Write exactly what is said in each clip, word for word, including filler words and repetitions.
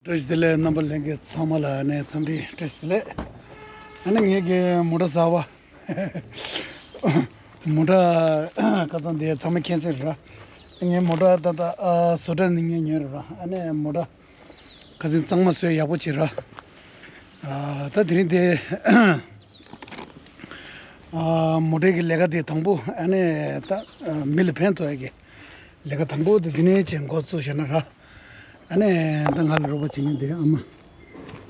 བཀྲ་ཤིས་བདེ་ལེགས། རྣམ་པ་ལྷན་རྒྱས་ཚང་མ་ལ་ནས་འཚམས་འདྲི་བཀྲ་ཤིས་བདེ་ལེགས། ཨ་ནི་ངེད་ཀྱི་མོ་ཊ་གསར་པ། མོ་ཊ་ཁ་སང་དེ་ཚང་མ་མཁྱེན་གསལ་རེད་ར། ངའི་མོ་ཊ་ད་ལྟ་ཨ་བཟོ་གྲྭ་ནས་ངས་ཉོས་རེད་ར། ཨ་ནི་མོ་ཊ་ཁ་སང་གཙང་མ་བཟོས་ཡག་པོ་བྱས་ར། ཨ་ད་དེ་རིང་དེ་ཨ་མོ་ཊའི་གི་ལས་ཀ་དེ་དང་པོ་ཨ་ནི་ད་ཨ་མི་ལ་ཕན་ཐོགས་ཡག་གི་ལས་ཀ་དང་པོ་དེ་དེ་ནས་བྱས་འགོ་བཙུགས་བྱས་ན་ར། ཨ་ནི་ད་ང་ལ་རོགས་པ་བྱེད་མཁན་དེ་ཨ་མ།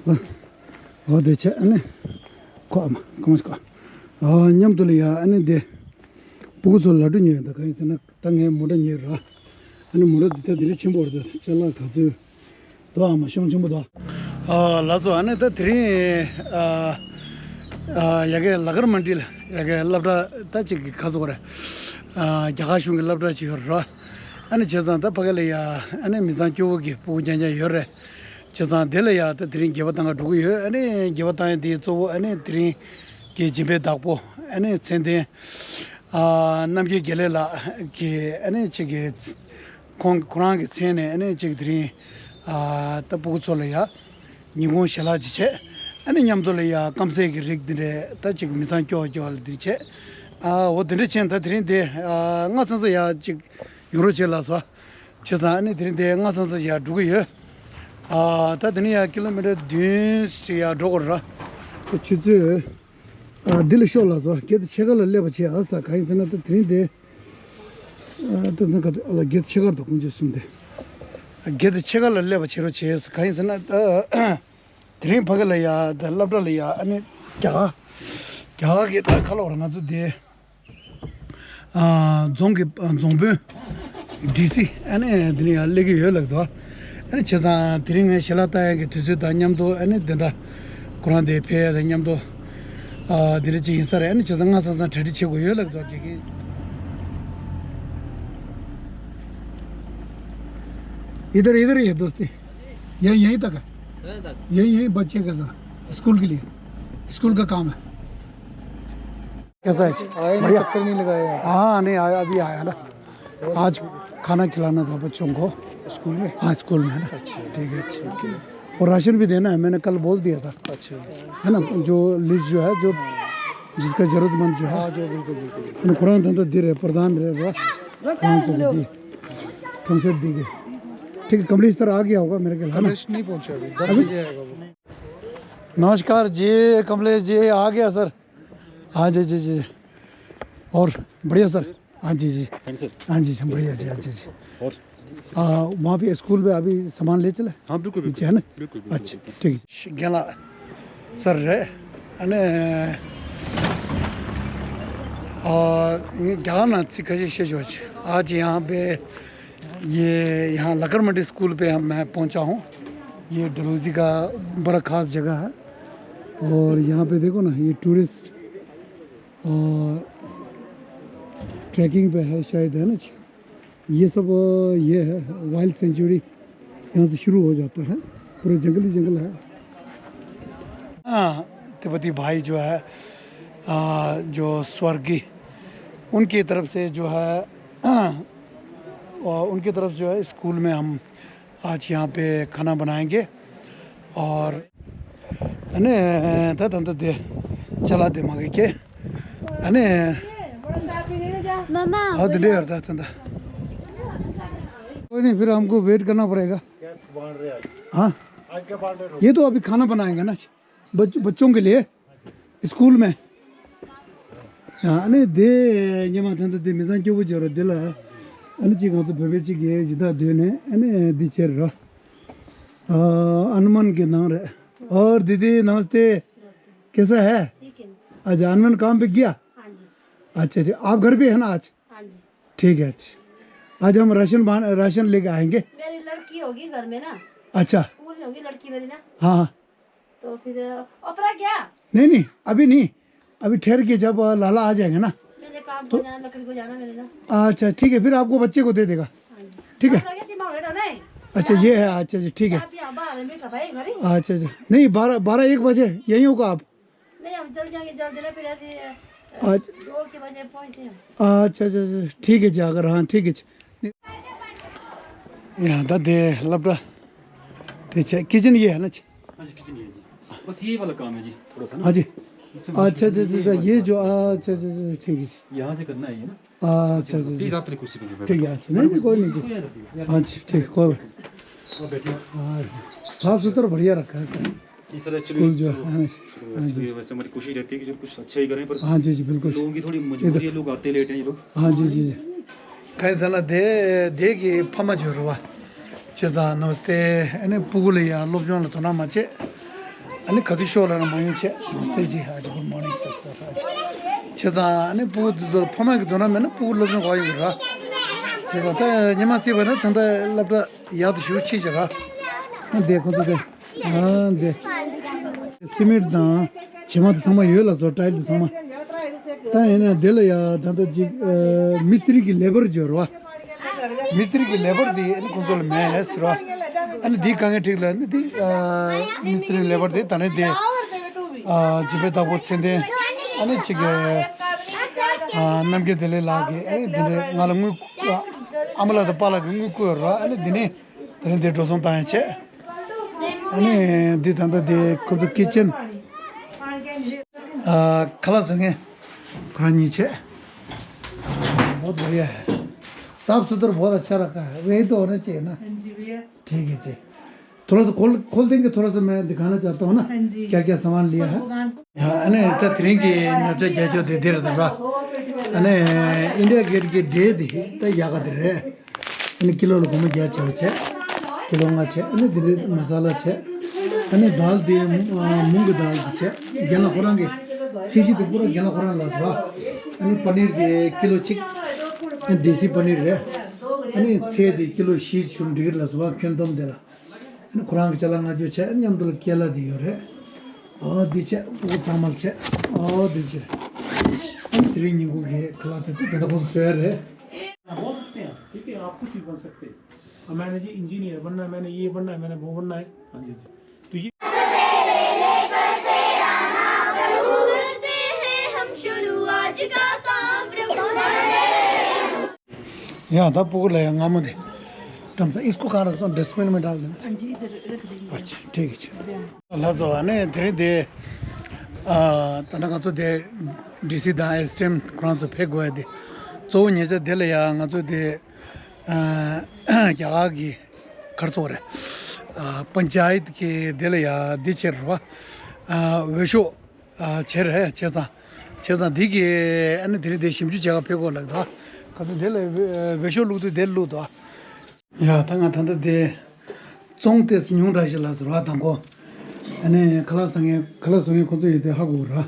ཨོ་ཨོ་དེ་བྱས་ཨ་ནི་ཁོ་ཨ་མ་ཁོ་མ་ཁོ། ཨ་མཉམ་དུ་ལ་ཡ་ཨ་ནི་དེ་སྤུ་གུ་ཚོ་ལ་གྲུ་ཉོས་ཡོད། ད་གང་ཡིན་ཟེར་ན་ད་ངས་མོ་ཊ་ཉོས་ར། ཨ་ནི་མོ་ཊ་འདི་ད་འདི་འདྲ་ཆེན་པོ་རེད། ད་ཅ་ལག་ག་ཚོད་འདུག་ཨ་མ་ཤོང་ཆེན་པོ་འདུག་ཨ་ལགས་སོ། ཨ་ནི་ད་དེ་རིང་ཨ་ཨ་ཡ་གི་ལ་ཀར་མན་ཌི་ལ་ཡ་གི་སློབ་གྲྭ་ད་ཅིག་གི་ག་ཚོད་རེད། ཨ་རྒྱ་གར་གཞུང་གི་སློབ་གྲྭ་ཅིག་ཡོད་རེད། ཨ་ནི་བྱས་ཙང་ད་ཕ་གི་ལ་ཡ་ཨ་ནི་མི་ཚང་སྐྱོ་བོ་གི་སྤུ་གུ་རྐྱང་རྐྱང་ཡོད་རེད། བྱས་ཙང་དེ་ལ་ཡ་ད་དེ་རིང་སྒྱེད་པ་བཏང་ག་འགྲོ་གི་ཡོད། ཨ་ནི་སྒྱེད་པ་བཏང་ཡ་དེ་གཙོ་བོ་ཨ་ནི་དེ་རིང་གི་སྦྱིན་པའི་བདག་པོ་ཨ་ནི་མཚན་ལྡན་ཨ་རྣམ་རྒྱལ་དགེ་ལེགས་ལགས་ཀྱི་ཨ་ནི་ཅིག་གི་ཁོང་ཁོ་རང་གི་མཚན་ནས་ཨ་ནི་ཅིག་དེ་རིང་ཨ་ད་སྤུ་གུ་ཚོ་ལ་ཡ་ཉིན་གུང་ཞལ་ལག་ཅིག་བྱས། ཨ་ནི་མཉམ་དུ་ལ་ཡ་སྐམ་སའི་གི་རིགས་འདི་འདྲས་ད་ཅིག་མི་ཚང་སྐྱོ་བ་སྐྱོ་བ་ལ་འདི་བྱས། ཨ་འོ་དེ་འདྲ་བྱས་ད་དེ་རིང་དེ་ཨ་སྔ་ཙམ་ཙམ་ཡ་ཅིག་ཡོང་རོགས་བྱེད་ལགས་སོ། བྱས་ཙང་ཨ་ནི་དེ་རིང་དེ་སྔ་ཙམ་ཙམ་ཡར་འགྲོ་གི་ཡོད། ཨ་ད་དེ་ནས་ཡར་ཀི་ལོ་མི་ཊར་བདུན་ཞིག་ཡར་འགྲོ་དགོས་རེད། ཁོ་ཆུ་ཚོད་ཨ་འདི་ལ་ཤོག་ལགས་སོ། སྒེར་དུ་ཕྱེད་ཀ་ལ་སླེབས་པ་བྱས། ཨ་ས་ག་ཡིན་ཟེར་ན་ད་དེ་རིང་དེ་ཨ་ད་ད་ག་ད་ཨ་ལ་སྒེར་དུ་ཕྱེད་ཀ་དང་དཀོན་མཆོག་གསུམ་དེ་སྒེར་དུ་ཕྱེད་ཀ་ལ་སླེབས་པ་བྱེད་རོགས་བྱས། ས་ག་ཡིན་ཟེར་ན་ད། དེ་རིང་ཕ་གི་ལ་ཡ་ད་སློབ་གྲྭ་ལ་ཡ་ཨ་ནི་རྒྱ་གར་རྒྱ་གར་གི་ད་ཁ་ལོ་ར་ང་ཚོ་དེ་ཨ་རྫོང་གི་ཨ་རྫོང་དཔོན་ཌི་སི་ཨ་ནི་དེ་ནས་ཡ་སླེབས་ཀྱི་ཡོད་ལབ་འདུག་ཨ་ནི་བྱས་ཙང་དེ་རིང་ངས་ཞལ་ལག་བཏང་ཡ་གི་དུས་ཚོད་དང་མཉམ་དུ་ཨ་ནི་དེ་འདྲ་ཁོ་རང་དེ་ཕེབས་ཡ་དང་མཉམ་དུ་ཨ་དེ་འདྲ་ཅིག་ཡིན་ས་རེད། ཨ་ནི་བྱས་ཙང་སྔ་ཙམ་ཙམ་གྲ་སྒྲིག་བྱེད་དགོས་ཡོད་ལབ་འདུག་དགེ་རྒན། इधर इधर ही है दोस्ती। यही यहीं तक है। यहीं तक। यही यहीं बच्चे के साथ स्कूल के लिए, स्कूल का काम है। कैसा है? आए नहीं, बढ़िया। चक्कर नहीं लगाया। हाँ, नहीं आया, अभी आया ना। आज खाना खिलाना था बच्चों को। स्कूल में? हाँ, स्कूल में है ना। अच्छा। ठीक है। ठीक है। और राशन भी देना है, मैंने कल बोल दिया था। अच्छा। है ना, जो लिस्ट जो है, जो जिसका जरूरतमंद जो है। हाँ, जो बिल्कुल, बिल्कुल। ཁོ་རང་ད་ལྟ་འདི་རེད། པར་དང་རེད་ར། ཁོ་རང་ཚོ་གི་འདི་ཁྲོམ་གསར་འདི་གི། ठीक है, कमलेश सर आ गया होगा मेरे ख्याल, है ना? कमलेश नहीं पहुंचा अभी, दस अभी? बजे आएगा वो। नमस्कार जी, कमलेश जी आ गया सर। हाँ जी, जी, जी। और बढ़िया सर। हाँ जी, जी। हाँ जी, सर। हाँ जी, जी, बढ़िया जी, हाँ जी, जी। और? आ, वहाँ पे स्कूल पे अभी सामान ले चले? हाँ, बिल्कुल, नीचे है ना? बिल्कुल, बिल्कुल, अच्छा, बिल्कुल। ठीक है। རྒན་ལགས་སར་རེད། ཨ་ནི་ཨ་ངས་རྒྱ་གར་ནང་ཚིག་ཁ་ཤས་བཤད་ཆོག་ཅིག आज यहाँ पे, ये यहाँ लकर मंडी स्कूल पे हम, मैं पहुँचा हूँ। ये डलहौजी का बड़ा खास जगह है। और यहाँ पे देखो ना, ये टूरिस्ट और ट्रैकिंग पे है शायद, है ना जी? ये सब, अ, ये है वाइल्ड सेंचुरी, यहाँ से शुरू हो जाता है, पूरा जंगल ही जंगल है। हाँ, तिब्बती भाई जो है, अ, जो स्वर्गीय, उनकी तरफ से जो है, अ, उनकी तरफ जो है स्कूल में हम आज यहाँ पे खाना बनाएंगे। और ཨ་ནི་ད་ད་ད་དེ་ཅ་ལག་དེ་མ་གི་ཀྱེ། ཨ་ནི། मामा, हाँ, दिल्ली यार, दा, दा। कोई नहीं, फिर हमको वेट करना पड़ेगा। हाँ, ये तो अभी खाना बनाएगा ना, बच-, बच्चों के लिए स्कूल में। ཨ་ནི་དེ་ཉི་མ་ད་ལྟ་དེ་མི་ཚང་སྐྱོ་པོ་སྦྱོར་བ་འདི་ལ་ཨ་ནི་གཅིག་ང་ཚོ་བོད་པའི་གཅིག་གིས་ཇི་ལྟར་སྡོད་ནས་ཨ་ནི་འདི་བྱེད་རོགས། ཨ་ཨ་ནུ་མན་གྱི་ནང་རེད། और दीदी नमस्ते, कैसा है? ठीक है। अच्छा, हनुमान काम पे गया? हाँ जी। अच्छा, अच्छा, आप घर पे है ना आज? हाँ जी। ठीक है, अच्छा। आज हम राशन बांध, राशन लेके आएंगे। मेरी लड़की होगी घर में ना। अच्छा। स्कूल में होगी लड़की मेरी ना। हाँ, हाँ। तो फिर ओपरा क्या? नहीं, नहीं, अभी नहीं। अभी ठहर के जब लाला आ जाएंगे ना। मेरे काम तो को जाना, लकड़ी को जाना मेरे ना। अच्छा, ठीक है, फिर आपको बच्चे को दे देगा। हाँ जी। ठीक है। ओपरा क्या दिमाग है ना, नहीं? अच्छा, ये है, अच्छा, अच्छा, ठीक है। आप यहाँ बाहर में कब आए घर ही? अच्छा, अच्छा, नहीं, बारह, बारह एक बजे यहीं होगा आप। नहीं, हम जल्द जाएंगे, जल्द ना, फिर ऐसे, अ, आज दो के बजे पहुँचते हैं। अच्छा, अच्छा, अच्छा, ठीक है जी, अगर, हाँ, ठीक है जी। ཡ་ད་དེ་སློབ་གྲྭ་ ते छे किचन ये है ना जी? हाँ जी, किचन ये है जी। बस ये वाला काम है जी, थोड़ा सा ना। हाँ जी। इसमें अच्छा, अच्छा, अच्छा, ये जो, अच्छा, अच्छा, अच्छा, ठीक है जी। यहाँ से करना है ये ना। अच्छा, अच्छा, प्लीज, अच्छा। आप पहले कुर्सी पे बैठो। ठीक है, अच्छा, नहीं, नहीं, कोई नहीं जी। कोई नहीं, हाँ जी, ठीक, कोई बात। आप बैठिए। हाँ, साफ सुथरा बढ़िया रखा है सर। ये सर, स्कूल जो है ना। हाँ जी। वैसे हमारी कोशिश रहती है कि जो कुछ अच्छा ही करें, पर हाँ जी, जी, बिल्कुल। लोगों की थोड़ी मजबूरी है, लोग आते लेट हैं ये लोग। हाँ जी, जी, जी। གང་ཡིན་ཟེར་ན་དེ་དེ་གི་ཕ་མ་བྱོས་རེད་བ། བྱས་ཙང་ནམ་སྟེ་ཨ་ནི་སྤུ་གུ་ལ་ཡ་སློབ་སྦྱོང་ལ་དོ་སྣང་མ་བྱེད། ཨ་ནི་ག་དུས་ཤོག་ལ་ན་མ་ཡོང་བྱས། ནམ་སྟེ་ཅི་ཧ་ཅི་གུར་མོར་ནིང་སར་སར་ཧ་ཅི། བྱས་ཙང་ཨ་ནི་སྤུ་གུ་དེ་ཚོ་ལ་ཕ་མ་གི་དོ་སྣང་མེད་ན་སྤུ་གུ་སློབ་སྦྱོང་ག་ཡོང་གི་རེད། བྱས་ཙང་ད་ཉི་མ་བརྩིས་པ་ན་ད་ལྟ་སློབ་གྲྭ་ཡག་ཏུ་ཞུགས་ཕྱིན་བྱས་ར། ཨ་འདི་ཁོ་ཚོ་དེ། ཨ་འདི། སི་མེད་དང་བྱེ་མ་དེ་ཚང་མ་ཡོད་ལ་བཟོ། ཊའིལ་དེ་ཚང་མ། ད་ཡིན་ན་དེ་ལ་ཡ་ད་ལྟ་ཅིག་ཨ་མིས་ཏྲི་གི་ལེ་བར་འབྱོར་བ། མིས་ཏྲི་གི་ལེ་བར་དེ་ཨ་ནི་ཁོང་ཚོ་ལ་མེད་ཟེར་བ། ཨ་ནི་དེའི་དཀའ་ངལ་འཕྲད་ལ་ནི་དེ་ཨ་མིས་ཏྲི་ལེ་བར་དེ་ད་ནི་དེ་ཨ་བྱེ་མའི་བདག་པོ་ཚེ་བརྟན་ཨ་ནི་ཅིག་ཨ་རྣམ་རྒྱལ་བདེ་ལེགས་ལགས་ཀྱིས་ཨ་ནི་དེ་འདྲའི་ང་ལ་དངུལ་ཨ་མ་ལགས་དང་པཱ་ལགས་ཀྱིས་དངུལ་བསྐུར་བ། ཨ་ནི་དེ་ནི། དེ་རིང་འདིར་འགྲོ་སོང་བཏང་ཡ་བྱས། ཨ་ནི་འདི་ད་ལྟ་འདི་ཁོ་ཚོ་ཀི་ཅན། ཨ་ཁ་ལག་བཟོ་མཁན་ཁོ་རང་གཉིས་བྱས། बहुत बढ़िया है। साफ सुथरा बहुत अच्छा रखा है। वही तो होना चाहिए ना। हाँ जी भैया। ठीक है जी। थोड़ा सा खोल खोल देंगे, थोड़ा सा मैं दिखाना चाहता हूँ ना। हाँ जी। क्या क्या सामान लिया है। दुकान ཡ། ཨ་ནི་ད་དེ་རིང་གི་ཉོ་ཆ་རྒྱག་ཕྱོགས་དེ་འདིར་དང་ར། ཨ་ནི་ཨིན་ཌི་ཡ་གེ་ཊི་གི་སྒྲིལ་དེ་ད་ཡག་ག་དེ་རེད། ཨ་ནི་ཀི་ལོ་ལ་སྒོར་མོ་བརྒྱ་བྱས་པ་བྱས། ཀི་ལོ་ལྔ་བྱས། ཨ་ནི་དེ་འདྲའི་མ་ས་ལ་བྱས། ཨ་ནི་དཱལ་དེ་མུ་ཨ་མུང་གི་དཱལ་དེ་བྱས། རྒན་ལགས་ཁོ་རང་གིས་ཚད་གཞི་དེ་པུ་ར་རྒན་ལགས་ཁོ་རང་ལ་ཟེར་བ། ཨ་ནི་པ་ནིར་དེ་ཀི་ལོ་གཅིག་ཨ་ནི་དེ་སི་པ་ནིར་རེད། ཨ་ནི་ཚལ་དེ་ཀི་ལོ་བཞི་བྱུང་འགྲིག་གི་རེད་ལ་ཟེར་བ། ཁྱོན་བསྡོམས་དེ་ལ། ཁོ་རང་གི་ཅ་ལག་སྔ་འགྱུར་བྱས། མཉམ་དུ་ལ་ཀེ་ལ་དེ་ཡོད་རེད། ཨོ་འདི་བྱས། སྤུ་གུ་ཚང་མ་ལ་བྱས། ཨོ་འདི་བྱས། ཨ་ནི་དེ་རིང་ཉིན་གུང་གི་ཁ་ལག་དེ་ད་ད་ཁོ་ཚོ་བཟོས་རེད། बना सकते हैं, ठीक है, आप कुछ भी बन सकते हैं। अब मैंने जी इंजीनियर बनना है, मैंने ये बनना है, मैंने वो बनना है। हाँ जी, जी। तो ये शुरू आज का काम ब्रह्मा ने। ཡ། ད་སྤུ་གུ་ལ་ཡ་སྔ་མོ་དེ་བཀྲམ་ཚར། इसको कहाँ रखता हूँ? डस्टबिन में डाल देना। हाँ जी, इधर रख देंगे। अच्छा, ठीक है जी। ལགས་སོ། ཨ་ནི་དེ་རིང་དེ་ཨ་ད་ནི་ང་ཚོ་དེ་ཌི་སི་དང་ཨེ་སི་ཌི་ཨེམ་ཁོ་རང་ཚོ་ཕེབས་དགོས་ཡ་དེ། གཙོ་བོ་ཉེ་ཆར་དེ་ལ་ཡ་ང་ཚོ་དེ་ཨ་རྒྱ་གར་གྱི་ག་རེ་ཟེར་དགོས་རེད། ཨ་པན་ཅ་ཡད་ཀྱི་དེ་ལ་ཡ་དེ་བྱས་རེད་བ། ཨ་འོས་ཤོག་ཨ་བྱས་རེད། བྱས་ཙང་། བྱས་ཙང་འདི་གི་ཨ་ནི་དེ་རིང་དེ་ཞིབ་འཇུག་བྱེད་ག་ཕེབས་དགོས་ལབ་འདུག། ག་ཚོད་དེ་ལ་འོས་ཤོག་བླུགས་དུས་དེ་བླུགས་འདུག། ཡ། ད་ང་ད་ལྟ་དེ་བཙོང་ཏེ་ཉུང་དྲགས་ཤིག་ལ་ཟེར་བ་དང་གོ། ཨ་ནི་ཁ་ལག་ཟ་མཁན་ཁ་ལག་བཟོ་མཁན་ཁོ་ཚོ་ཡོད་དེ་ཧ་གོ་ར། བྱས་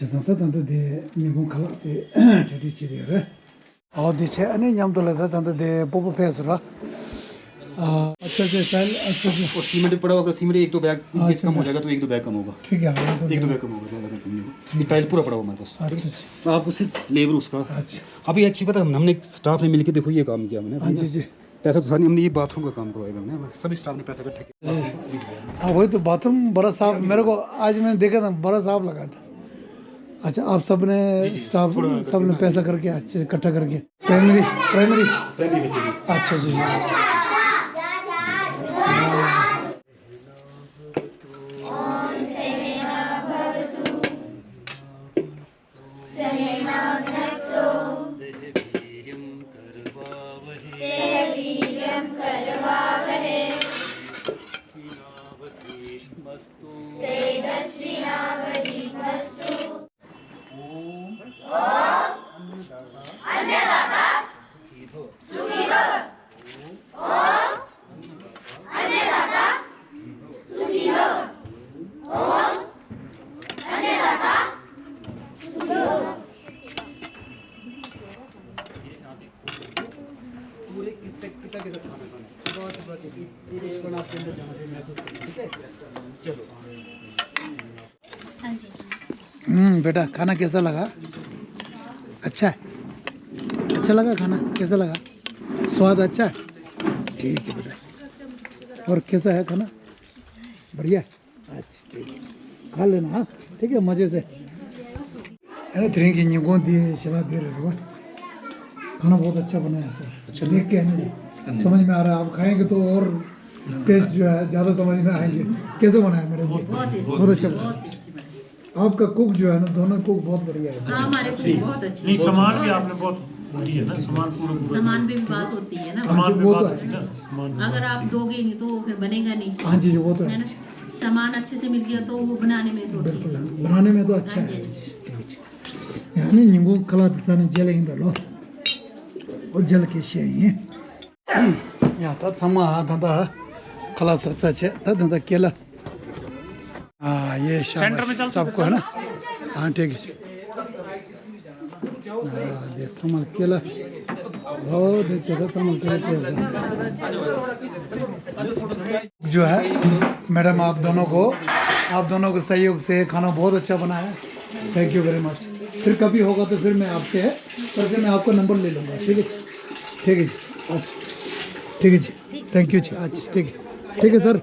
ཙང་ད་ད་ལྟ་དེ་ཉིན་གུང་ཁ་ལག་དེ་གྲ་སྒྲིག་བྱེད་དེ་ཡོད་རེད། ཨོ་དེ་བྱས། ཨ་ནི་མཉམ་དུ་ལ་ད་ད་ལྟ་དེ་སྤོ་པོ་ཕེབས་ཟེར་ར། ཨ་अच्छा अच्छा, साहिल, अच्छा अच्छा। और सीमेंट पड़ा होगा, सीमेंट एक दो बैग, हाँ, एक कम हो जाएगा तो एक दो बैग कम होगा। ठीक है, हाँ, तो एक दो बैग कम होगा, ज़्यादा कम नहीं होगा। ये टाइल्स पूरा पड़ा हुआ हमारे पास। अच्छा अच्छा। तो आपको सिर्फ लेबर उसका। अच्छा। अभी एक्चुअली पता है, हमने स्टाफ ने मिलके, देखो, ये काम किया हमने, हाँ जी जी। पैसा तो था नहीं, हमने ये बाथरूम का काम करवाया हमने, सभी स्टाफ ने पैसा इकट्ठा किया। हाँ, वही तो, बाथरूम बड़ा साफ, मेरे को आज मैंने देखा था, बड़ा साफ लगा था। अच्छा, आप सब ने, जी, जी, स्टाफ, थोड़ा सब ने पैसा करके अच्छे से इकट्ठा करके प्राइमरी, प्राइमरी। प्राइमरी बच्चे की। अच्छा जी। सह वीर्यं करवावहे। सह वीर्यं करवावहे। तेजस्विनावधीतमस्तु। तेजस्विनावधीतमस्तु। ॐ अन्नदाता सुखी भव। सुखी भव। ॐ अन्नदाता सुखी भव। ॐ अन्नदाता सुखी भव। पूरे कितना, कितना के साथ खाना खाना। एक बार आप के अंदर जाना चाहिए, महसूस करना, ठीक है? चलो। हाँ जी। हम्म, बेटा, खाना कैसा लगा? अच्छा है? अच्छा लगा खाना? कैसा लगा? स्वाद अच्छा है? ठीक है बेटा। और कैसा है खाना? बढ़िया है? अच्छा, ठीक है। खा लेना, हाँ? ठीक है, मज़े से। है ना, तेरे की निगों दी शला दे रहे हो। खाना बहुत अच्छा बनाया सर। अच्छा देख के है ना जी, समझ में आ रहा है। आप खाएंगे तो और टेस्ट जो है, ज़्यादा समझ में आएंगे। कैसे बना है मैडम जी? बहुत टेस्टी, बहुत अच्छा बना है। बहुत टेस्टी बना है। आपका कुक जो है ना, दोनों कुक बहुत बढ़िया है। हाँ, हमारे कुक बहुत अच्छे हैं। नहीं, सामान भी आपने बहुत होती है ना, सामान पूरा। सामान पे भी बात होती है ना। हाँ जी, वो तो है। अगर आप दोगे नहीं तो वो फिर बनेगा नहीं। हाँ जी जी, वो तो है। सामान अच्छे से मिल गया तो वो बनाने में तो बिल्कुल, बनाने में तो अच्छा है। ठीक है। यानी नींबू कला दिसाने जेल ही डालो। वो जेल के शेर ये। ཡ་ད་ཚང་མ་ད་ད་ཁ་ལག་ཟ་ས་བྱས། ད་ད་ད་ཀེ་ལ། ཨ་ཡེ་ཤ་སེན་ཊར་མེ་ཅལ། སབ་གོ་ཧ་ན། ཨ་འགྲིག་གི། ཨ་དེ་ཚང་མ་ཀེ་ལ། ཨོ་དེ་ཚེ་ད་ཚང་མ་ཀེ་ལ་ཀེ་ལ། जो है मैडम, आप दोनों को, आप दोनों को सहयोग से खाना बहुत अच्छा बना है। Thank you very much. फिर कभी होगा तो फिर मैं आपसे, फिर से मैं आपका नंबर ले लूँगा। ठीक है जी, ठीक है जी, अच्छा, ठीक है जी, थैंक यू जी। अच्छा, ठीक है, ठीक है सर,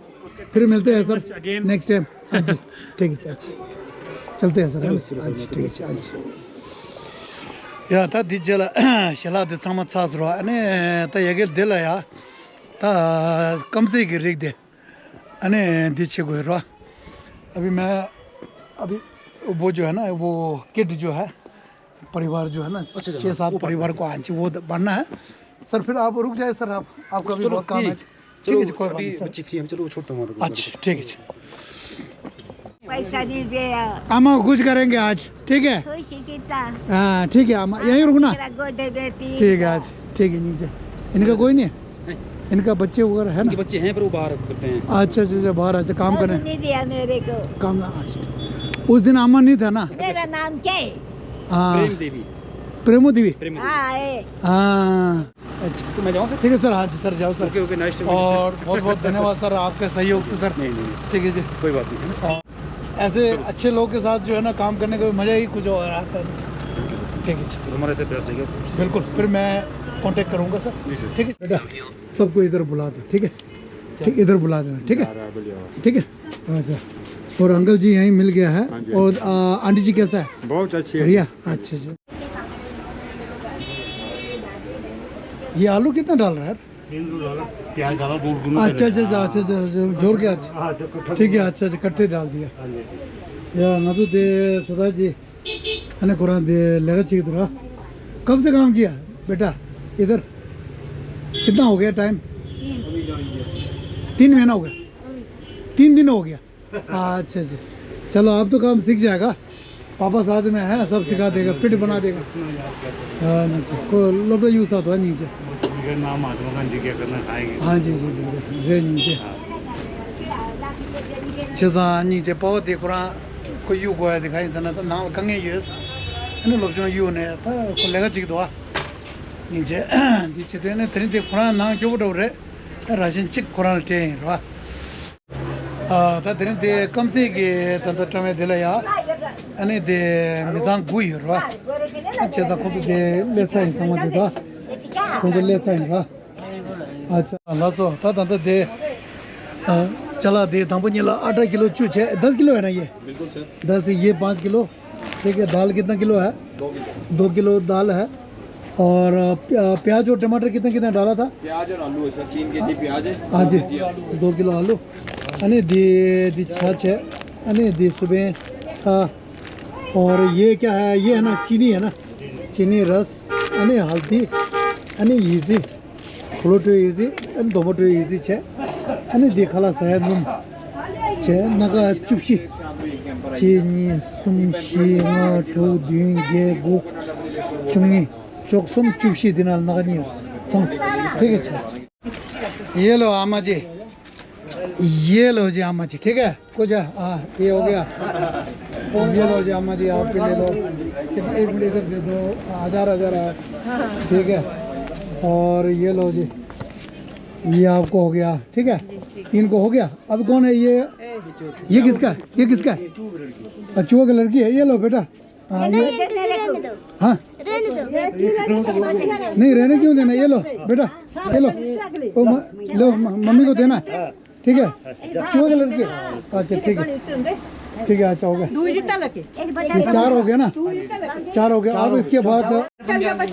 फिर मिलते हैं सर नेक्स्ट टाइम। हाँ जी, ठीक है जी, अच्छा, चलते हैं सर। हाँ जी, ठीक है जी, हाँ जी। ཡ་ད་འདི་རྗེས་ལ་ཞལ་ལག་འདི་ཚང་མ་ཚར་སོང་ར། ཨ་ནི་ད་ཡ་གི་འདི་ལ་ཡ་ད་སྐམ་ཟས་ཀྱི་རིགས་དེ། अने दीक्षे को रो। अभी मैं, अभी वो जो है ना, वो किड जो है, परिवार जो है ना, अच्छा, अच्छा, छः सात वो परिवार को, हाँ जी, वो द- भरना है। सर, फिर आप रुक जाए सर, आप, आपका भी चलो, बहुत काम है। ठीक है जी, कोई बात नहीं, सर। बच्चे फ्री हैं, चलो, वो छोड़ता हूँ, वहाँ तक। अच्छा, ठीक है जी। पैसा नहीं दिया। हम कुछ करेंगे आज। ठीक है। खुशी कितना। हाँ, ठीक है, हम यहीं रुकना। मेरा गोडे में पीर ठीक है। आज ठीक है, नीचे। इनका कोई नहीं है? नहीं। इनका बच्चे वगैरह है ना? इनके बच्चे हैं, पर वो बाहर करते हैं। अच्छा, अच्छा, अच्छा, बाहर, अच्छा, काम करने। नहीं दिया मेरे को। काम, अच्छा। उस दिन अम्मा नहीं था ना? मेरा नाम क्या है? हाँ। प्रेम देवी। प्रेमो देवी? प्रेम देवी। हाँ, है। हाँ। अच्छा। तो मैं जाऊँ फिर? ठीक है सर, हाँ जी सर, जाओ sir. Okay, okay, nice to meet you. और बहुत बहुत धन्यवाद सर, आपके सहयोग से सर। नहीं, नहीं, नहीं। ठीक है जी। कोई बात नहीं, है ना? और ऐसे चलो। अच्छे लोग के साथ जो है ना, काम करने का मज़ा ही कुछ और आता है। ठीक है जी। तो हमारे से प्रयास रहेगा। बिल्कुल, फिर मैं कांटेक्ट करूँगा सर। जी सर। ठीक है बेटा, सबको इधर बुला दो, ठीक है? ठीक, इधर बुला देना, ठीक है? ठीक है। अच्छा, और अंकल जी यहीं मिल गया है। हाँ जी। और आ, आंटी जी कैसा है? बहुत अच्छी है। बढ़िया। अच्छा, अच्छा। ये आलू कितना डाल रहा है? प्याज डाला, दूर दूर अच्छा, अच्छा, अच्छा, अच्छा, अच्छा, जोड़ के, अच्छा। हाँ, तो कट्ठा ठीक है। अच्छा, अच्छा, इकट्ठे डाल दिया। हाँ जी। या, ना तो दे, सदा जी। अने कुरान दे, लेगा चीज दूरा। कब से काम किया बेटा इधर? कितना हो गया टाइम? तीन महीना हो गया। तीन दिन हो गया। अच्छा, अच्छा। चलो, आप तो काम सीख जाएगा। पापा साथ में है, सब सिखा देगा, फिट बना देगा। हाँ, नीचे। को लोटा यूज़ आता है नीचे। मेरा नाम महात्मा गांधी क्या करना खाएंगे। हाँ जी, जी, बिल्कुल। जय नीचे। छे सा नीचे पाव देखो रहा, कोई यू गोया दिखाई सना तो नाम कंगे यूज़। है ना, लोग जो यू ने, तो को लेगा चीज दो। नीचे। नीचे देने, तेरे देखो रहा, नाम क्यों बोल रहे? राशन चेक करा टे रहा। ཨ། ད་དེ་རིང་དེ་སྐམ་སའི་གི་ད་ལྟ་བཀྲམ་བའི་དེ་ལ་ཡ། ཨ་ནི་དེ་མི་ཚང་དགུ་ཡོད་རེད་བ། ཨ་བྱས་ཙང་ཁོང་ཚོ་དེ་སླེབས་ས་ཡིན་ཚང་མ་དེ་ད། ཁོང་ཚོ་སླེབས་ས་ཡིན་ར། ཨ་ཅག་ལགས་སོ། ད་ད་ལྟ་དེ། ཨ། ཅ་ལག་དེ་དང་པོ་ཉིད་ལ་अठारह किलो བཅུ་བྱས། दस किलो है ना ये? बिल्कुल सर। दस, ये पाँच किलो। ठीक है, दाल कितना किलो है? दो किलो। दो किलो दाल है। और अ, प्या- प्याज और टमाटर कितना कितना डाला था? प्याज और आलू है सर, तीन केजी प्याज है। हाँ जी, दो किलो आलू। अने दी दी छाछ है। अने दी सुबह छा। और ये क्या है? ये है ना, चीनी है ना, चीनी, रस, अने हल्दी, अने ईजी। ཁོ་ལོ་སྤྲོད་ཡིན་ཟིག་ཨ་ནི་རྡོག་པ་སྤྲོད་ཡིན་ཟིག་བྱས། ཨ་ནི་འདི་ཁ་ལག་ཟ་ཡ་སྣུམ་བྱས། སྣ་ཁ་བཅུ་བཞི། གཅིག་གཉིས་གསུམ་བཞི་ལྔ་དྲུག་བདུན་བརྒྱད་དགུ་བཅུ་གཉིས། བཅུ་གསུམ་བཅུ་བཞི། འདི་ནང་ལ་སྣ་ཁ་གཉིས་ཡོད། ཚང་སོང་། ठीक है जी। ये लो अम्मा जी। ये लो जी अम्मा जी, ठीक है। कुछ है? हाँ, ये हो गया। ये लो जी अम्मा जी, आप भी ले लो। कितना, एक मिनट इधर दे दो। हजार, हजार है। ठीक है। और ये लो जी, ये आपको हो गया, ठीक है। तीन को हो गया। अब कौन है ये? ये किसका है? ये किसका है? अच्छा, वो लड़की है। ये लो बेटा। हाँ, ये, हाँ। नहीं, रहने क्यों देना? ये लो बेटा, ये लो। ओ, म- लो, म- मम्मी को देना है। ठीक है। छुआ के लड़के। अच्छा, ठीक है। ठीक है, अच्छा, हो गया। ये चार हो गया ना? चार हो गया। अब इसके बाद,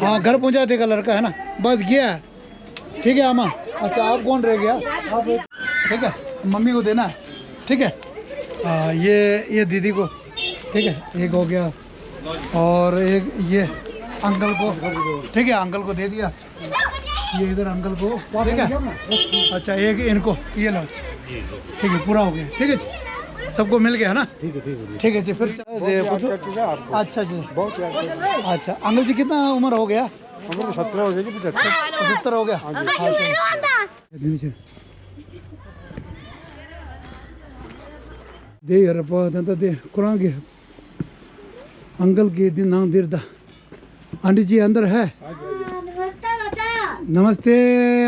हाँ, घर पहुंचा देगा लड़का, है ना? बस गया है। ठीक है अम्मा। अच्छा, आप कौन रह गया? आप ठीक है, मम्मी को देना है। ठीक है। आ, ये ये दीदी को। ठीक है, एक हो गया। और एक ये अंकल को। ठीक है, अंकल को दे दिया। ये इधर अंकल को। ठीक है। अच्छा, एक इनको ये लो। ठीक है, पूरा हो गया। ठीक है जी, सबको मिल गया है ना? ठीक है, ठीक है। ठीक है जी, फिर। अच्छा जी। अच्छा, अंकल जी, कितना उम्र हो गया? उम्र तो सत्रह हो गया जी, पचहत्तर। सत्तर हो गया। हाँ जी। दे यार, पा, दा, दा, दे, कुरान के। अंकल के दिन नाम देर दा। आंटी जी अंदर है? हाँ, नमस्ते बच्चा। नमस्ते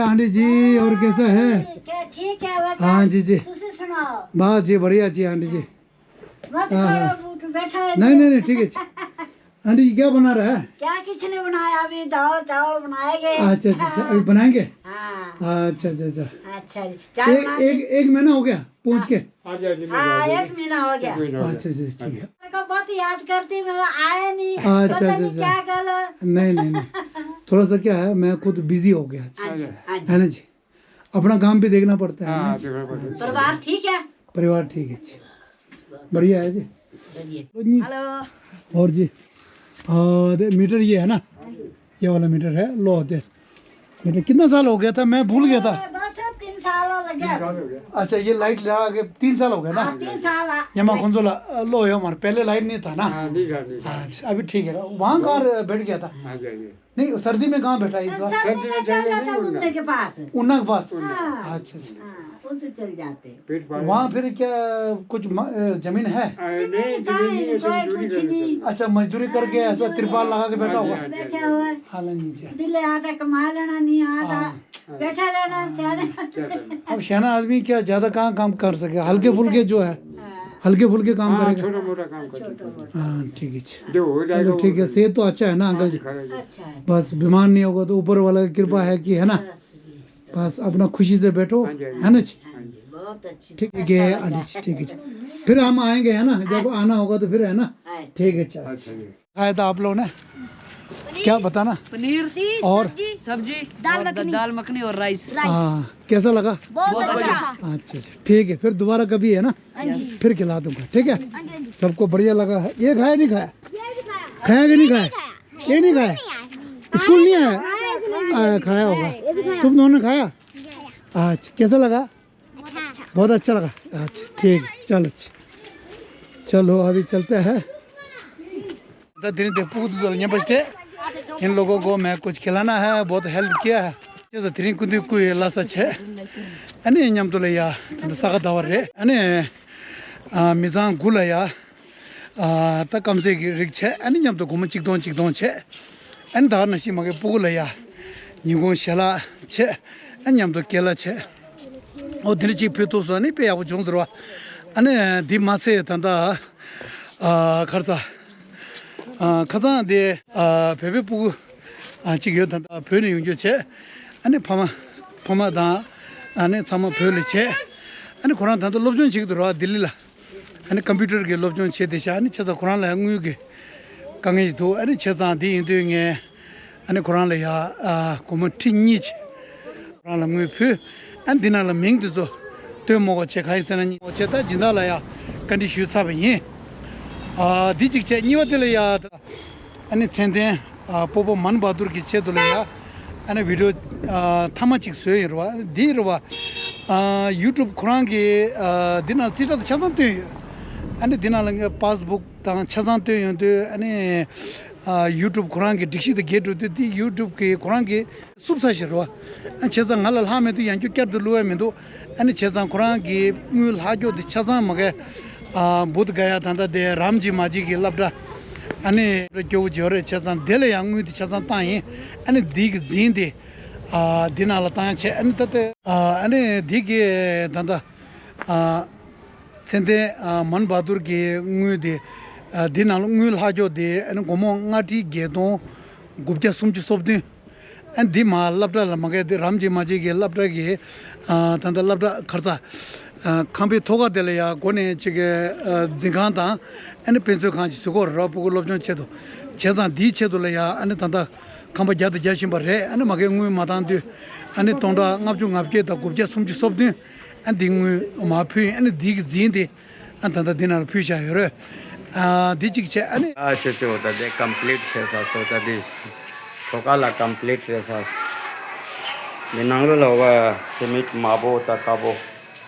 आंटी जी, और कैसा है? क्या ठीक है बच्चा? हाँ जी, जी। तुसी सुनाओ। बस जी, बढ़िया जी आंटी जी। मत हाँ, करो, हाँ। बूट बैठा है। नहीं, नहीं, नहीं, ठीक है जी। आंटी जी क्या बना रहा है? क्या कुछ नहीं बनाया, अभी दाल चावल बनाएंगे। अच्छा, अच्छा, अच्छा, अभी बनाएंगे? हाँ। अच्छा, अच्छा, अच्छा। अच्छा जी, चार एक, पाँच एक, एक महीना हो गया पहुंच के? हाँ, हाँ, एक महीना हो गया। एक महीना हो गया। अच्छा, अच्छा, ठीक है। मेरे को बहुत याद करती, मैं आया नहीं, अच्छा, पता अच्छा, नहीं अच्छा। क्या गल। नहीं, नहीं, नहीं, थोड़ा सा क्या है, मैं खुद बिजी हो गया। हाँ जी, हाँ जी। है ना जी, अपना काम भी देखना पड़ता है ना हाँ, जी। देखना पड़ता है। अच्छा। परिवार ठीक है? परिवार ठीक है जी, बढ़िया है जी। बढ़िया। हेलो। और जी, आ, दे, मीटर ये है ना, ये वाला मीटर है, लो दे। मीटर कितना साल हो गया था, मैं भूल गया था। बस तीन साल हो गया। तीन साल हो गया। अच्छा, ये लाइट लगा के तीन साल हो गया ना? हाँ, तीन साल। यहाँ मा खुंजोला, लो, ये हमारे पहले लाइट नहीं था ना? हाँ, नहीं था, नहीं था। अच्छा, अभी ठीक है। वहाँ कहाँ बैठ गया था? हाँ जी, हाँ जी। नहीं, सर्दी में कहाँ बैठा है इस बार? सर्दी में चल जाता उन्ना के पास। उन्ना के पास? हाँ। अच्छा, अच्छा। हाँ, उधर चल जाते। पेट पानी। वहाँ फिर क्या कुछ म-, अ, जमीन है? अ, नहीं, नहीं, जमीन कहीं नहीं, नहीं, ऐसे कहीं मजदूरी कुछ करके नहीं। अच्छा, मजदूरी करके हाँ, ऐसा जो तिरपाल है। लगा के बैठा हाँ जी, हुआ? हाँ जी, बैठा हाँ जी। हुआ है। हाँ जी, हाँ जी। दिल्ली आता, कमा लेना, नहीं आता। हाँ। बैठा रहना, हाँ। सियाने। क्या करना? अब सियाना आदमी क्या ज्यादा कहाँ काम कर सके? हल्के फुल्के जो है, हाँ। हल्के फुल्के काम हाँ, करेगा। छोटा मोटा काम कर छोटा सकते हैं। मोटा। हाँ, ठीक है जी। जो हो जाएगा, चलो, वो ठीक है। कर सेहत तो अच्छा है ना, अंकल जी? हाँ, खा लेंगे। अच्छा है। बस बीमार नहीं होगा तो ऊपर वाला की कृपा है कि, है ना? बस, ये। बस अपना खुशी से बैठो, हाँ जी, हाँ जी। है ना जी? हाँ जी, बहुत अच्छी। ठीक है, अच्छा, आंटी जी, ठीक है जी। फिर हम आएंगे, है ना? जब हाँ। आना होगा तो फिर, है ना? हाँ। ठीक है, चलो। अच्छा जी। खाया था आप लोगों ने? क्या बताना? पनीर और? सब्जी। सब्जी दाल और द-, मखनी। दाल मखनी और राइस। राइस। हाँ, कैसा लगा? बहुत बहुत अच्छा। अच्छा। अच्छा, अच्छा, ठीक है, फिर दोबारा कभी है ना, हाँ जी। फिर खिला दूंगा, ठीक है? हाँ जी, हाँ जी। सबको बढ़िया लगा है। ये खाया नहीं खाया? ये भी खाया। खाया कि नहीं खाया? ये नहीं खाया? स्कूल नहीं आया? हाँ, ये भी खाया। आया, खाया होगा। ये भी खाया। तुम दोनों ने खाया? अच्छा, कैसा लगा? अच्छा। बहुत अच्छा लगा। अच्छा, ठीक है, चलो, अच्छा। चलो, अभी चलते हैं। ད་དེ་རིང་དེ་སྤུ་གུ་དེ་ཚོ་ལ་ཉན་པ་ཞིག་སྤྲད། इन लोगों को मैं कुछ खिलाना है, बहुत हेल्प किया है। ཅེས་དེ་རིང་སྐུ་མདུན་སྐུ་ཡི་བླ་གཟའ་བྱས། ཨ་ནི་མཉམ་དུ་ལ་ཡ་ད་ལྟ་ས་ག་ཟླ་བ་རེད། ཨ་ནི་ཨ་མི་ཚང་དགུ་ལ་ཡ་ཨ་ད་སྐམ་ཟས་ཀྱི་རིགས་བྱས། ཨ་ནི་མཉམ་དུ་སྒོར་མོ་གཅིག་སྟོང་གཅིག་སྟོང་བྱས། ཨ་ནི་ད་ག་ནང་བཞིན་མ་གི་སྤུ་གུ་ལ་ཡ་ཉིན་གུང་ཞལ་ལག་བྱས། ཨ་ནི་མཉམ་དུ་སྐྱེལ་ལ་བྱས། ཨོ་དེ་འདྲ་གཅིག་ཕུལ་ཐུབ་སོང་ནི་དཔེ་ཡག་པོ་བྱུང་ཟེར་བ། ཨ་ནི་འདི་མ་ཚད་ད་ལྟ་ཨ་ཁར་ས་ཨ་ཁ་སང་དེ་ཨ་བོད་པའི་སྤུ་གུ་ཨ་གཅིག་ཡོད། ད་ལྟ་བོད་ནས་ཡོང་རྒྱུ་བྱས། ཨ་ནི་ཕ་མ་ཕ་མ་དང་ཨ་ནི་ཚང་མ་བོད་ལ་བྱས། ཨ་ནི་ཁོ་རང་ད་ལྟ་སློབ་སྦྱོང་བྱེད་ཀྱི་འདུག་ར་ལྡི་ལི་ལ། ཨ་ནི་ཀམ་པུ་ཊར་གྱི་སློབ་སྦྱོང་བྱས་བསྡད་ཤག་ཨ་ནི་བྱས་ཙང་ཁོ་རང་ལ་ཡང་དངུལ་གྱི་དཀའ་ངལ་ཞིག་འདུག་ཨ་ནི་བྱས་ཙང་འདི་ཡིན་དུས་ངས་ཨ་ནི་ཁོ་རང་ལ་ཡ་ཨ་སྒོར་མོ་ཁྲི་གཉིས་ཅིག་ཁོ་རང་ལ་དངུལ་ཕུལ། ཨ་ནི་འདི་ནང་ལ་མིང་འདི་ཚོ་སྟོན་མོ་གོ་བྱས། ག་ཡིན་ཟེར་ན་ཉིན་མོ་བྱས་ད་སྦྱིན་བདག་ལ་ཡ་བཀའ་འདྲི་ཞུས་ཚར་བ་ཡིན། ཨ་འདི་གཅིག་བྱས། གཉིས་པ་དེ་ལ་ཡ་ཨ་ནི་མཚན་ལྡན་ཨ་སྤོ་བོ་མན་བྷ་དུར་གྱི་ཆེད་དུ་ལ་ཡ་ཨ་ནི་བི་ཌི་ཡོ་ཨ་མཐའ་མ་གཅིག་བཟོས་ཡིན་རེད་བ། འདི་རེད་བ། ཨ་ཡུ་ཊུབ་ཁོ་རང་གི་ཨ་འདི་ནང་རྩིས་ཁྲ་དང་ཆ་ཚང་བཏོན་ཡོད། ཨ་ནི་འདི་ནང་ལ་ངས་པཱ་སི་བུག་དང་ཆ་ཚང་བཏོན་ཡོང་དུས་ཨ་ནི་ཨ་ཡུ་ཊུབ་ཁོ་རང་གི་སྒྲིག་གཞི་དང་འགལ་འགྲོ་དུས་འདི་ཡུ་ཊུབ་གི་ཁོ་རང་གི་བསུབ་ཚར་ཞིག་རེད་བ། ཨ་བྱས་ཙང་ང་ལ་ལྷག་མེད་དུས་ཡང་བསྐྱར་བསྐྱར་དུ་བླུག་ཡ་མི་འདུག་ཨ་ནི་བྱས་ཙང་ཁོ་རང་གི་དངུལ་ལྷག་རྒྱུ་དེ་ཆ་ཚང་མ་གི་ཨ་བུདྡྷ་ག་ཡ་ད་ལྟ་དེ་རམ་ཇི་མ་ཇི་གི་སློབ་གྲྭ་ཨ་ནི་སྐྱོ་བོ་ཇོ་རེད། བྱས་ཙང་དེ་ལ་ཡང་དངུལ་དེ་ཆ་ཚང་བཏང་ཡིན། ཨ་ནི་འདི་གི་འཛིན་དེ་ཨ་འདི་ནང་ལ་བཏང་ཡ་བྱས། ཨ་ནི་ད་ལྟ་ཨ་ནི་འདི་གི་ད་ལྟ་ཨ་མཚན་ལྡན་ཨ་མན་བྷ་དུར་གྱི་དངུལ་དེ་ཨ་འདི་ནང་ལ་དངུལ་ལྷག་རྒྱུ་དེ་ཨ་ནི་སྒོར་མོ་ལྔ་ཁྲི་བརྒྱད་སྟོང་དགུ་བརྒྱ་སུམ་ཅུ་སོ་བདུན། ཨ་འདི་མ་སློབ་གྲྭ་ལ་མ་གས་དེ་རམ་ཇི་མ་ཇི་གི་སློབ་གྲྭ་གི་ཨ་ད་ལྟ་སློབ་གྲྭ་ཁར་ས་ཨ་ཁང་པའི་ཐོག་ཁ་དེ་ལ་ཡ་སྒོ་ནས་ཅིག་གི་ཨ་འཛིན་ཁང་དང་ཨ་ནི་དཔེ་མཛོད་ཁང་ཅིག་བཟོ་གི་ཡོད་རེད་བ། སྤུ་གུ་སློབ་སྦྱོང་ཆེད་དུ། བྱས་ཙང་འདིའི་ཆེད་དུ་ལ་ཡ་ཨ་ནི་ད་ལྟ་ཁང་པ་རྒྱག་དང་རྒྱག་བཞིན་པ་རེད། ཨ་ནི་མ་གས་དངུལ་མ་བཏང་དུས་ཨ་ནི་སྟོང་ཕྲག་ལྔ་བཅུ་ང་བརྒྱད་དང་དགུ་བརྒྱ་སུམ་ཅུ་སོ་བདུན། ཨ་འདི་དངུལ་མར་ཕུལ་ཡིན། ཨ་ནི་འདི་གི་རྫིང་དེ་ཨ་ད་ལྟ་འདི་ནང་ལ་ཕུལ་བཞག་ཡོད་རེད། ཨ་འདི་གཅིག་བྱས། ཨ་ནི། ཨ་ཆུ་ཆུ་ད་དེ་ཀམ་པི་ལིཊ་བྱས་ཚར་སོང་། ད་འདི་ཁྱོ་ག་ལ་ཀམ་པི་ལིཊ་བྱས་ཚར། འདི་ནང་ལོགས་ལ་བ་སི་མིཊ་དམར་པོ་ད་དཀར་པོ།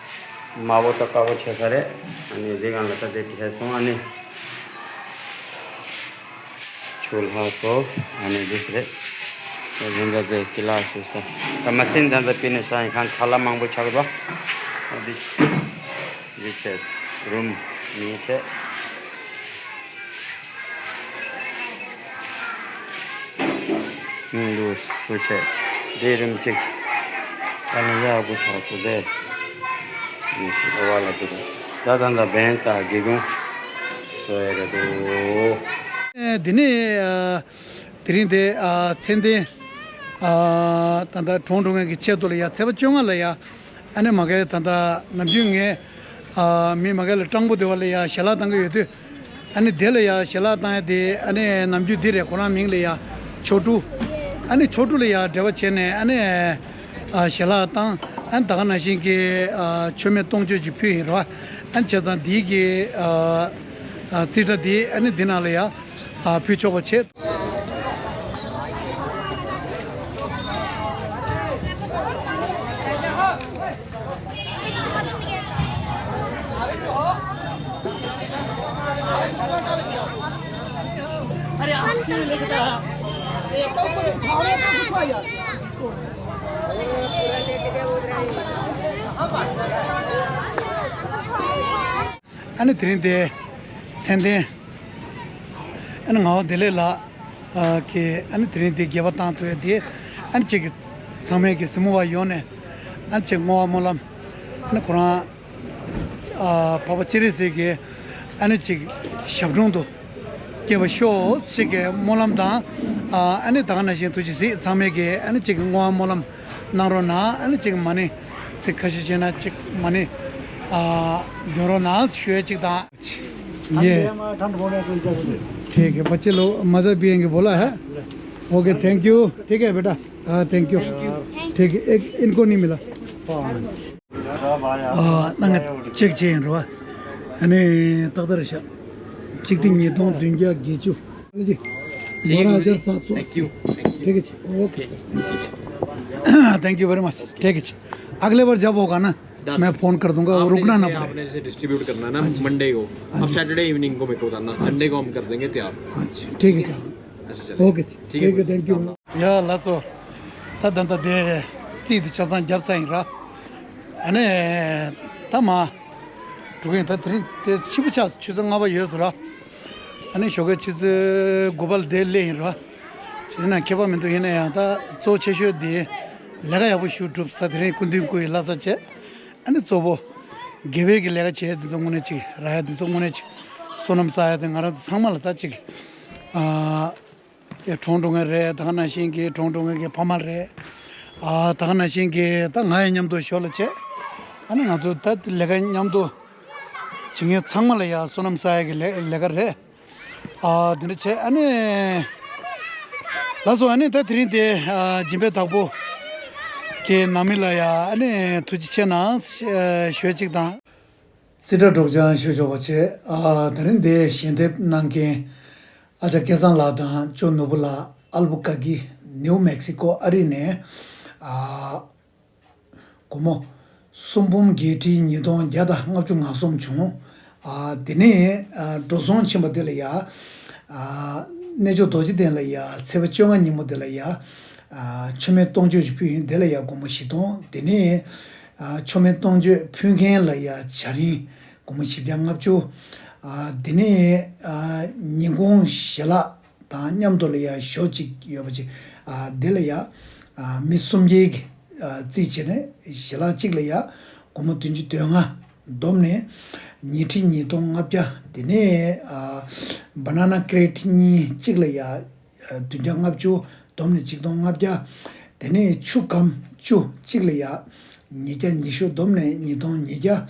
དམར་པོ་དང་དཀར་པོ་བྱས་ས་རེད། ཨ་ནི་འདི་སྒང་ལ་ད་དེ་བྲིས་སོང་། ཨ་ནི་ཆུ་ལྷག་སོ། ཨ་ནི་འདི་ཟེར་རེད། ད་ཟིན་ད་དེ་ཀི་ལ་སུ་ས། ད་མ་ཟིན་ད་ད་པི་ནི་ས་ཡིན་ཁང་ཁ་ལ་མང་པོ་ཆགས་པ། ཨ་འདི་འདི་བྱས་རུམ་གཉིས་བྱས། ཨུང་ལུས་སུ་ཆེ། དེ་རིམ་གཅིག་ད་ནི་ཡག་པོ་ཆགས་སོ་དེ། ཨུང་ཞིག་ཨོ་བ་ལ་ཅི་རེད། ད་ད་ད་བན་ད་དགེ་སྐྱོང་སོ་ཡ་རེད་དོ། ཨེ་འདི་ནི་ཨ་དེ་རིང་དེ་ཨ་མཚན་ལྡན་ཨ་ད་ད་གྲོངས་འགྲོ་མཁན་གྱི་ཆེད་དུ་ལ་ཡ་ཚེས་པ་བཅོ་ལྔ་ལ་ཡ། ཨ་ནི་མ་གའི་ད་ལྟ་ནམ་རྒྱུན་ངས་ཨ་མི་མ་གའི་ལ་སྤྲང་པོ་དེ་བ་ལ་ཡ་ཞལ་ལག་བཏང་གི་ཡོད་དུས། ཨ་ནི་དེ་ལ་ཡ་ཞལ་ལག་བཏང་ཡ་དེ་ཨ་ནི་ནམ་རྒྱུན་འདི་རེད། ཁོ་རང་མིང་ལ་ཡ་ཆོ་ཀྲུ། ཨ་ནི་ཆོ་ཀྲུ་ལ་ཡ་འབྲེལ་བ་བྱས་ནས་ཨ་ནི་ཨ་ཞལ་ལག་བཏང་། ཨ་ནི་ད་ག་ནང་བཞིན་གྱི་ཨ་མཆོད་མེ་སྟོང་མཆོད་ཅིག་ཕུལ་ཡིན་རོ། ཨ་ནི་བྱས་ཙང་འདི་གི་ཨ་ཨ་རྩིས་ཁྲ་འདི་ཨ་ནི་འདི་ནང་ལ་ཡ་ཨ་ཕུལ་ཆོག་པ་བྱས། ཨ་ནི་དེ་རིང་དེ་མཚན་ལྡན་ཨ་ནི་ངག་དབང་བདེ་ལེགས་ལགས་ཀྱིས་ཨ་ནི་དེ་རིང་དེ་དགྱེས་པ་བཏང་ཐུབ་ཡ་དེ་ཨ་ནི་ཅིག་ཚང་མས་ཀྱི་གཟིགས་མོ་བ་ཡོང་ནས་ཨ་ནི་ཅིག་བསྔོ་བ་སྨོན་ལམ། ཨ་ནི་ཁོ་རང་ཨ་འཕགས་པ་སྤྱན་རས་གཟིགས་ཀྱི་ཨ་ནི་ཅིག་ཞབས་དྲུང་དུ་སྐྱེ་བར་ཤོག་ཅིག་གི་སྨོན་ལམ་དང་། ཨ་ནི་ད་ག་ནང་བཞིན་ཐུགས་རྗེ་གཟིགས། ཚང་མས་ཀྱི་ཨ་ནི་ཅིག་བསྔོ་བ་སྨོན་ལམ་གནང་རོགས་གནང་། ཨ་ནི་ཅིག་མ་ཎི་ཚིག་ཁ་ཤས་བྱས་ན་ཅིག་མ་ཎི་ཨ་འདོན་རོགས་གནང་ཞུ་ཡ་ཅིག་དང་། ये ठीक है, बच्चे लोग मज़ा पिएंगे बोला है। Okay, thank you. ठीक है बेटा। हाँ, थैंक यू। ठीक है, एक इनको नहीं मिला। ཨ་ནང་ང་ཅེག་བྱས་ཡིན་རོ། ཨ་ནི་ཏག་ཏག་རེད་ཤག་གཅིག་ཁྲི་ཉིས་སྟོང་བདུན་བརྒྱ་བརྒྱད་ཅུ། ཨ་ནི་ཅིག་མོ་རང་ཨ་ཅར་ས་སོ། ཐེང་ཀིའུ། ཐེང་ཀིའུ། ཐེག་ཆེ། ཨོ་ཁེ། Thank you very much. ठीक है। अगले बार जब होगा ना, मैं फोन कर दूंगा। वो रुकना ना पड़े। आपने जैसे डिस्ट्रीब्यूट करना ना, मंडे को। अब सैटरडे इवनिंग को मेरे को बताना, संडे को हम कर देंगे तैयार। अच्छा, ठीक है, चलो। ऐसे चलेगा। ओके, ठीक है, थैंक यू। ཡ་ལགས་སོ། ད་ད་ད་དེ་རྩིས་དེ་ཆ་ཚང་བརྒྱབ་ཚར་ཡིན་ར། ཨ་ནི་ད་མ་འགྲོ་གི་ཡིན། ད་དེ་རིང་དེ་ཕྱི་པོ་ཆགས་ཆུ་ཚོད་ལྔ་པ་ཡོལ་སོང་ར། ཨ་ནི་ཞོགས་ཀའི་ཆུ་ཚོད་དགུ་པ་ལ་དེ་སླེབས་ཡིན་ར། བྱས་ན་ཁྱད་པར་མི་འདུག་ཡིན་ན་ཡང་ད་གཙོ་ཆེ་ཤོས་དེ་ལས་ཀ་ཡག་པོ་ཞིག་བསྒྲུབས། ད་དེ་རིང་སྐུ་མདུན་སྐུ་ཡི་བླ་གཟའ་བྱས། ཨ་ནི་གཙོ་བོ་དགེ་བའི་གི་ལས་ཀ་བྱས་དེ་ཚོ་དངོས་གནས་ཅིག་རག་ཡ་དེ་ཚོ་དངོས་གནས་ཅིག་བསོད་ནམས་བསགས་ཡ་དེ་ང་རང་ཚོ་ཚང་མ་ལ་ད་ཅིག་ཨ། ཡ་གྲོངས་འགྲོ་མཁན་རེད། ད་ག་ནང་བཞིན་གྱི་གྲོངས་འགྲོ་མཁན་གྱི་ཕ་མ་རེད། ཨ་ད་ག་ནང་བཞིན་གྱི་ད་ང་ཡི་མཉམ་དུ་ཞོར་ལ་བྱས། ཨ་ནི་ང་ཚོ་ད་ལས་ཀ་མཉམ་དུ་བྱེད་མཁན་ཚང་མ་ལ་ཡ་བསོད་ནམས་བསགས་ཡ་གི་ལས་ལས་ཀ་རེད། ཨ་དེ་འདྲ་བྱས། ཨ་ནི་ལགས་སོ། ཨ་ནི་ད་དེ་རིང་དེ་ཨ་སྦྱིན་པའི་བདག་པོ་གི་ནང་མི་ལ་ཡ་ཨ་ནི་ཐུགས་རྗེ་ཆེ་གནང་ཞུ་ཞུ་ཡ་ཅིག་དང་། རྩིས་ཁྲ་སྒྲོག་སྦྱང་ཞུ་ཆོག་པ་བྱས། ཨ་དེ་རིང་འདིའི་ཞལ་འདེབས་གནང་མཁན་ཨ་ཅག་སྐལ་བཟང་ལགས་དང་ཅོ་ནོར་བུ་ལགས། ཨལ་བུ་ཀ་ཀི་ནིའུ་མེག་སི་ཀོ་ཨ་རི་ནས། ཨ་སྒོར་མོ་སུམ་འབུམ་བརྒྱད་ཁྲི་ཉིས་སྟོང་བརྒྱ་དང་ལྔ་བཅུ་ང་གསུམ་བྱུང་། ཨ་དེ་ནས་ཨ་འགྲོ་སོང་ཕྱིན་པ་དེ་ལ་ཡ། ཨ་གནས་མཆོག་རྡོ་རྗེ་གདན་ལ་ཡ་ཚེས་པ་བཅོ་ལྔ་ཉིན་མོ་དེ་ལ་ཡ། ཨ་མཆོད་མེ་སྟོང་མཆོད་ཅིག་ཕུལ་ཡིན། དེ་ལ་ཡ་སྒོར་མོ་བཞི་སྟོང་། དེ་ནས་ཨ་མཆོད་མེ་སྟོང་མཆོད་ཕུལ་མཁན་ལ་ཡ་བྱ་རིན་སྒོར་མོ་བཞི་བརྒྱ་ལྔ་བཅུ། ཨ་དེ་ནས་ཨ་ཉིན་གུང་ཞལ་ལག་དང་མཉམ་དུ་ལ་ཡ་ཞོ་གཅིག་ཡོད་པ་ཅིག་ཨ་དེ་ལ་ཡ་ཨ་མི་གསུམ་བརྒྱའི་གི་ཨ་རྩིས་བྱས་ནས་ཞལ་ལག་གཅིག་ལ་ཡ་སྒོར་མོ་བདུན་ཅུ་དོན་ལྔ་བསྡོམས་ནས་ཉིས་ཁྲི་ཉིས་སྟོང་ལྔ་བརྒྱ། དེ་ནས་ཨ་བ་ན་ན་ཀི་རེ་ཊི་གཉིས་གཅིག་ལ་ཡ་ཨ་བདུན་བརྒྱ་ལྔ་བཅུ་བསྡོམས་ནས་ཆིག་སྟོང་ལྔ་བརྒྱ། དེ་ནས་ཆུ་སྒམ་བཅུ་གཅིག་ལ་ཡ་ཉིས་བརྒྱ་ཉི་ཤུ་བསྡོམས་ནས་ཉིས་སྟོང་ཉིས་བརྒྱ།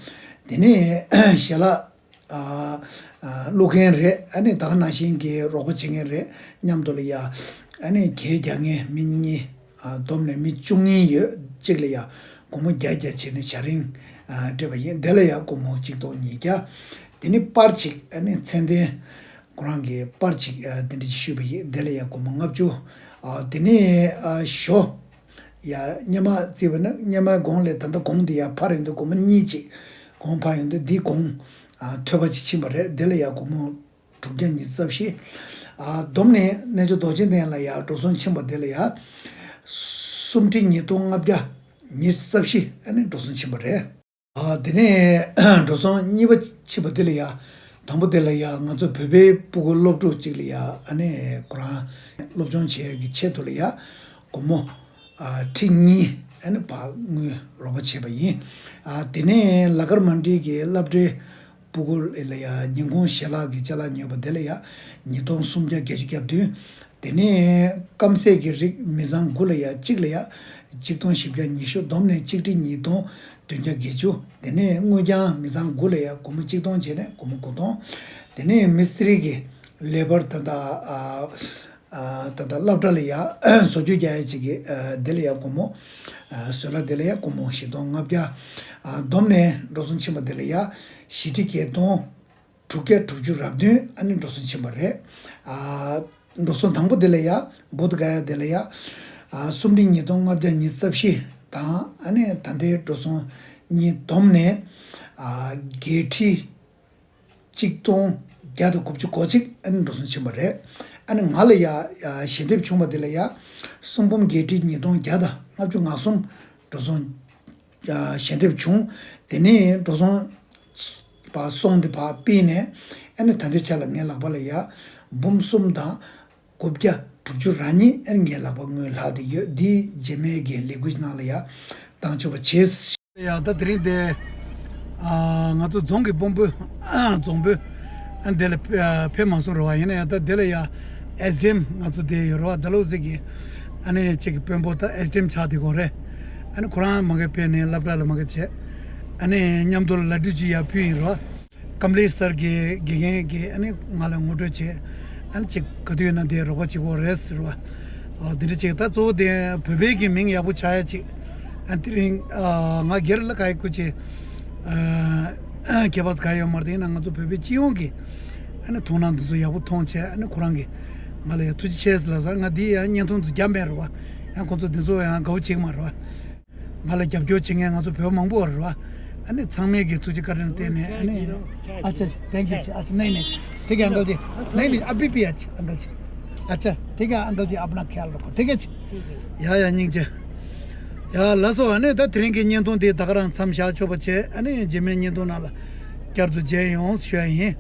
དེ་ནས་ཞལ་ལག་ཨ་ཨ་བླུག་མཁན་རེད། ཨ་ནི་ད་ག་ནང་བཞིན་གྱི་རོགས་པ་བྱེད་མཁན་རེད། མཉམ་དུ་ལ་ཡ་ཨ་ནི་གད་རྒྱག་མཁན་མི་གཉིས། ཨ་བསྡོམས་ནས་མི་བཅུ་གཉིས་ཡོད། གཅིག་ལ་ཡ་སྒོར་མོ་བརྒྱ་བརྒྱ་བྱས་ནས་བྱ་རིན་ སྤྲད་པ་ཡིན། དེ་ལ་ཡང་སྒོར་མོ་གཅིག་སྟོང་ཉིས་བརྒྱ། དེ་ནས་པར་གཅིག་ཨ་ནི་མཚན་ལྡན་ཁོ་རང་གི་པར་གཅིག་དེ་འདྲ་ཅིག་ཞུས་པ་ཡིན། དེ་ལ་ཡང་སྒོར་མོ་ལྔ་བཅུ། དེ་ནས་ཞོ་ཡ་སྔོན་མ་བརྩིས་པ་ན་སྔོན་མའི་གོང་ལས་ད་ལྟ་གོང་དེ་ཡར་འཕར་ཡོང་དུས་སྒོར་མོ་གཉིས་ཅིག་གོང་འཕར་ཡོང་དུས་འདི་གོང་མཐོ་པ་ཅིག་ཕྱིན་པ་རེད། དེ་ལ་ཡང་སྒོར་མོ་དྲུག་བརྒྱ་ཉི་ཤུ་རྩ་བཞི། ཨ་བསྡོམས་ནས་རྣལ་འབྱོར་རྡོ་རྗེ་གདན་ལ་ཡང་འགྲོ་སོང་ཕྱིན་པ་དེ་ལ་ཡང་སུམ་ཁྲི་ཉིས་སྟོང་ལྔ་བརྒྱ་ཉི་ཤུ་རྩ་བཞི་ཨ་ནི་འགྲོ་སོང་ཕྱིན་པ་རེད། ཨ་དེ་ནས་འགྲོ་སོང་གཉིས་པ་ཕྱིན་པ་དེ་ལ་ཡང་དང་པོ་དེ་ལ་ཡང་ང་ཚོ་བོད་པའི་སྤུ་གུ་སློབ་ཕྲུག་ཅིག་ལ་ཡང་ཨ་ནི་ཁོ་རང་སློབ་སྦྱོང་བྱེད་ཡག་གི་ཆེད་དུ་ལ་ཡང་སྒོར་མོ་ཨ་ཁྲི་གཉིས་ཨ་ནི་ཕར་དངུལ་རོགས་པ་བྱས་པ་ཡིན། ཨ་དེ་ནས་ལ་གར་མན་ཌི་གི་སློབ་གྲྭའི་སྤུ་གུ་ལ་ཡ་ཉིན་གུང་ཞལ་ལག་གི་ཅ་ལག་ཉོས་པ་དེ་ལ་ཡ་ཉིས་སྟོང་སུམ་བརྒྱ་བརྒྱད་ཅུ་གྱ་བདུན། དེ་ནས་སྐམ་ཟས་ཀྱི་རིགས་མི་ཚང་དགུ་ལ་ཡ་གཅིག་ལ་ཡ་གཅིག་སྟོང་བཞི་བརྒྱ་ཉི་ཤུ། བསྡོམས་ནས་གཅིག་ཁྲི་ཉིས་སྟོང་བདུན་བརྒྱ་བརྒྱད་ཅུ། དེ་ནས་དངུལ་རྐྱང་མི་ཚང་དགུ་ལ་ཡ་སྒོར་མོ་གཅིག་སྟོང་བྱས་ནས་སྒོར་མོ་དགུ་སྟོང་། དེ་ནས་མི་སི་ཏྲི་གི་ལེ་བར་ད་ལྟ་ཨ། ཨ་ད་ལྟ་སློབ་གྲྭ་ལ་ཡ་བཟོ་བཅོས་རྒྱག་ཡ་ཅིག་གི་ཨ་དེ་ལ་ཡ་སྒོར་མོ། ཨ་བཟོ་གླ་དེ་ལ་ཡ་སྒོར་མོ་བཞི་སྟོང་ལྔ་བརྒྱ། ཨ་བསྡོམས་ནས་འགྲོ་སོང་ཕྱིན་པ་དེ་ལ་ཡ་བཞི་ཁྲི་བརྒྱད་སྟོང་དྲུག་བརྒྱ་དྲུག་ཅུ་རེ་བདུན་ཨ་ནི་འགྲོ་སོང་ཕྱིན་པ་རེད། ཨ་འགྲོ་སོང་དང་པོ་དེ་ལ་ཡ་བོད་ག་ཡ་དེ་ལ་ཡ་ཨ་སུམ་ཁྲི་ཉིས་སྟོང་ལྔ་བརྒྱ་ཉི་ཤུ་རྩ་བཞི་དང་ཨ་ནི་ད་ལྟའི་འགྲོ་སོང་གཉིས་བསྡོམས་ནས་ཨ་བརྒྱད་ཁྲི་གཅིག་སྟོང་བརྒྱ་དང་དགུ་བཅུ་གོ་གཅིག་ཨ་ནི་འགྲོ་སོང་ཕྱིན་པ་རེད། ཨ་ནི་ང་ལ་ཡ་ཡ་ཞལ་འདེབས་བྱུང་བ་དེ་ལ་ཡ་གསུམ་འབུམ་བརྒྱད་ཁྲི་ཉིས་སྟོང་བརྒྱ་དང་ལྔ་བཅུ་ང་གསུམ་འགྲོ་སོང་ཡ་ཞལ་འདེབས་བྱུང་། དེ་ནས་འགྲོ་སོང་པ་སོང་དེ་ཕར་ཕུད་ནས་ཨ་ནི་ད་ལྟའི་ཆ་ལ་ངའི་ལག་པ་ལ་ཡ་འབུམ་གསུམ་དང་དགུ་བརྒྱ་དྲུག་ཅུ་རེ་གཉིས་ཨ་ནི་ངའི་ལག་པ་དངུལ་ལྷག་བསྡད་ཡོད། འདི་རྗེས་མའི་གི་ལས་འགུལ་ནང་ལ་ཡ་བཏང་ཆོག་པ་བྱས། ཡ་ད་དེ་རིང་དེ་ཨ་ང་ཚོ་རྫོང་གི་དཔོན་པོ་རྫོང་དཔོན་ཨ་འདི་ལ་ཕེ་ཕེབས་མ་སོང་རེད་བ། ཡིན་ན་ཡང་ད་དེ་ལ་ཡ་ཨེས་ཌི་ཨེམ་ང་ཚོ་དེ་ཡོད་རེད་བ། ཌལ་ཧོ་སི་གི་ཨ་ནི་ཅིག་གི་དཔོན་པོ་ད་ཨེས་ཌི་ཨེམ་ཆགས་བསྡད་ཀྱི་ཡོད་རེད། ཨ་ནི་ཁོ་རང་མ་གི་ཕེབས་ནས་སློབ་གྲྭ་ལ་མ་གི་བྱས། ཨ་ནི་མཉམ་དུ་ལ་ལ་ཌུ་ཅིག་ཡར་ཕུལ་ཡིན་རེད་བ། ཀམ་ལི་སར་གྱི་དགེ་རྒན་གྱིས་ཨ་ནི་ང་ལ་ངོ་སྤྲོད་བྱས། ཨ་ནི་ཅིག་ག་དུས་ཡིན་ན་དེ་རོགས་པ་བྱེད་དགོས་རེད་ཟེར་བ། ཨོ་དེ་འདྲ་ཅིག་ད་གཙོ་བོ་དེ་བོད་པའི་གི་མིང་ཡག་པོ་ཆགས་ཡ་ཅིག་ཨ་དེ་རིང་ཨ་ང་སྒེར་ལ་ག་ཡི་ཁུ་ཅི་ཨ་ཁྱད་པར་ག་ཡོད་མ་རེད། ཡིན་ན་ང་ཚོ་བོད་པའི་སྤྱི་ཡོངས་ཀྱི་ཨ་ནི་མཐོང་སྣང་འདི་ཚོ་ཡག་པོ་མཐོང་བྱས། ཨ་ནི་ཁོ་རང་གིས་ང་ལ་ཡ་ཐུགས་རྗེ་ཆེ་ཟེར་ལབ་སོང་། ང་འདི་ཡ་བརྙན་ཐུང་ཚོ་བརྒྱབ་མེད་རེད་བ། ཡང་ཁོ་ཚོ་འདི་ཚོ་ཡང་དགའ་བོ་བྱེད་ཀྱི་མ་རེད་བ། ང་ལ་རྒྱབ་སྐྱོར་བྱེད་མཁན་ང་ཚོ་བོད་མང་པོ་ཡོད་རེད་བ། ཨ་ནི་ཚང་མས་ཀྱི་ཐུགས་རྗེ་བཀའ་དྲིན་བརྟེན་ནས་ཨ་ནི། अच्छा, thank you जी। अच्छा, नहीं, नहीं, ठीक है अंकल जी। नहीं, नहीं, अभी भी अच्छा अंकल जी। अच्छा, ठीक है अंकल जी, अपना ख्याल रखो, ठीक है जी। ཡ་ཡ་སྙིང་རྗེ། ཡ་ལགས་སོ། ཨ་ནི་ད་དེ་རིང་གི་བརྙན་ཐུང་འདི་ད་ག་རང་མཚམས་བཞག་ཆོག་པ་བྱས། ཨ་ནི་རྗེས་མའི་བརྙན་ཐུང་ནང་ལ་བསྐྱར་དུ་མཇལ་ཡོང་ཞུ་ཡ་ཡིན།